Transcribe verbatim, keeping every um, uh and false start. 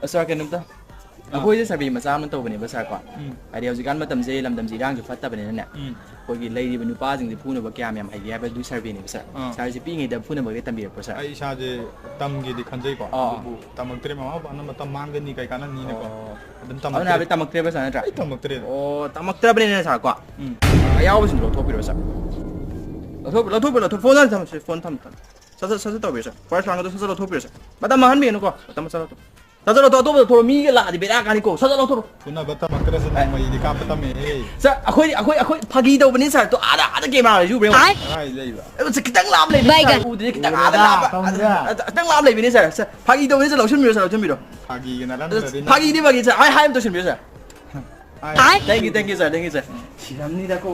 ꯁꯥꯔ, ꯀꯩꯅꯣꯝꯇ, ꯑꯩꯈꯣꯏꯁꯦ ꯁꯔꯚꯦ ꯃꯆꯥ ꯑꯃ ꯇꯧꯕꯅꯦꯕ, ꯁꯥꯔ, ꯀꯣ꯫ ꯎꯝ. ꯍꯥꯏꯗꯤ ꯍꯧꯖꯤꯛꯀꯥꯟ ꯃꯇꯝꯁꯦ ꯂꯝꯗꯝꯁꯦ ꯏꯔꯥꯡꯁꯨ ꯐꯠꯇꯕꯅꯤꯅꯅꯦ, ꯎꯝ. ꯑꯩꯈꯣꯏꯒꯤ ꯂꯩꯔꯤꯕ ꯅꯨꯄꯥꯁꯤꯡꯁꯦ ꯐꯨꯅꯕ ꯀꯌꯥꯝ ꯌꯥꯝ ꯍꯩꯒꯦ ꯍꯥꯏꯕꯗꯨ ꯁꯔꯚꯦꯅꯦꯕ, ꯁꯥꯔ꯫ ꯑꯥ. ꯁꯥꯔꯁꯦ ꯄꯤꯛꯏꯉꯩꯗ ꯐꯨꯅꯕꯒ ꯇꯝꯕꯤꯔꯛꯄ꯭ꯔꯣ, ꯁꯥꯔ? ꯑꯩ ꯏꯁꯥꯁꯦ ꯇꯝꯒꯦꯗꯤ ꯈꯟꯖꯩꯀꯣ, ꯑꯥ. ꯑꯗꯨꯕꯨ ꯇꯝꯃꯛꯇ꯭ꯔꯦ꯫ ꯃꯃꯥ ꯃꯄꯥꯅ ꯃꯇꯝ ꯃꯥꯡꯒꯅꯤ ꯀꯩ ꯀꯥꯟꯅꯅꯤꯅꯀꯣ꯫ ꯑꯣ. ꯑꯗꯨꯝ ꯑꯗꯨꯅ ꯍꯥꯏꯕꯗꯤ ꯇꯝꯃꯛꯇ꯭ꯔꯦ꯫ ꯇꯝꯃꯛꯇ꯭ꯔꯦꯕ, ꯁꯥꯔ, ꯅꯠꯇ꯭ꯔꯥ? ꯑꯩ ꯇꯝꯃꯛꯇ꯭ꯔꯦꯗ꯫ ꯑꯣ, ꯇꯝꯃꯛꯇ꯭ꯔꯕꯅꯤꯅ, ꯁꯥꯔ, ꯀꯣ꯫ ꯎꯝ. ꯑꯌꯥꯎꯕꯁꯤꯡꯗꯣ ꯂꯧꯊꯣꯛꯄꯤꯔꯣ, ꯁꯥꯔ꯫ ꯂꯧꯊꯣꯛ, ꯂꯧꯊꯣꯛꯄꯤꯔꯣ, ꯂꯧꯊꯣꯛ, ꯐꯣꯟ ꯊꯝꯃꯣ, ꯁꯥꯔ, ꯐꯣꯟ ꯊꯝꯃꯣ, ꯊꯝꯃꯣ꯫ ꯁꯠ, ꯁꯠ, ꯁꯠ, ꯁꯠ ꯇꯧꯕꯤꯔꯣ, ꯁꯥꯔ꯫ ꯐꯥꯔꯁ ꯔꯥꯎꯟꯒꯗꯣ ꯁꯠ, ꯁꯠ ꯂꯧꯊꯣꯛꯄꯤꯔꯣ, ꯁꯥꯔ꯫ ꯃꯇꯝ ꯃꯥꯡꯍꯟꯕꯤꯒꯅꯨꯀꯣ, ꯃꯇꯝ ꯁꯠ, ꯁꯠ ꯂꯧꯊꯣꯛ꯫ ꯁꯠ, ꯁꯠ ꯂꯧꯊꯣꯛ, ꯑꯇꯣꯞꯄ ꯂꯧꯊꯣꯛꯑꯣ, ꯃꯤꯒ ꯂꯥꯛꯑꯗꯤ ꯕꯦꯔꯥ ꯀꯥꯅꯤꯀꯣ, ꯁꯠ, ꯁꯠ ꯂꯧꯊꯣꯛꯑꯣ꯫ ꯐꯨꯅꯕ ꯇꯝꯃꯛꯇ꯭ꯔꯁꯨ ꯅꯣꯡꯃꯩꯗꯤ ꯀꯥꯞꯄ ꯇꯝꯃꯦꯍꯦ꯫ ꯁꯥꯔ, ꯑꯩꯈꯣꯏ, ꯑꯩꯈꯣꯏ, ꯑꯩꯈꯣꯏ ꯐꯥꯒꯤ ꯇꯧꯕꯅꯤ, ꯁꯥꯔ꯫ ꯇꯣ, ꯑꯥꯗ, ꯑꯥꯗ ꯀꯦꯃꯦꯔꯥ ꯂꯩꯁꯨ ꯎꯕ꯭ꯔꯥ ꯌꯦꯡꯉꯣ꯫ ꯀꯥꯏ ꯂꯩꯕ? ꯑꯗꯨ ꯁꯤ ꯈꯤꯇꯪ ꯂꯥꯞ ꯂꯩꯕꯅꯤ, ꯕꯥꯏ, ꯁꯥꯔ꯫ ꯒꯥꯏ꯫ ꯎꯗ꯭ꯔꯗꯤ ꯈꯤꯇꯪ ꯑꯥꯗ ꯎꯔꯦꯗ, ꯂꯥꯞꯄ, ꯈꯪꯉꯦ꯫ ꯑꯗ, ꯑꯗ, ꯈꯤꯇꯪ ꯂꯥꯞ ꯂꯩꯕꯅꯤ, ꯁꯥꯔ꯫ ꯁꯥꯔ, ꯐꯥꯒꯤ ꯇꯧꯕꯅꯤ, ꯁꯥꯔ, ꯂꯧꯁꯤꯟꯕꯤꯔꯣ, ꯁꯥꯔ, ꯂꯧꯁꯤꯟꯕꯤꯔꯣ꯫ ꯐꯥꯒꯤꯒ ꯑꯗ ꯅꯠꯂꯝꯗ꯭ꯔꯗꯤ ꯅꯪ꯫ ꯐꯥꯒꯤꯗꯤ ꯐꯥꯒꯤ, ꯁꯥꯔ, ꯑꯩ ꯍꯥꯏ ꯑꯝꯇ ꯂꯧꯁꯤꯟꯕꯤꯔꯣ, ꯁꯥꯔ꯫ ꯍꯥꯏ꯫ ꯍꯥꯏ꯫ Thank you, thank you, sir, thank you, sir. ꯁꯤꯔꯝꯅꯤꯗꯀꯣ꯫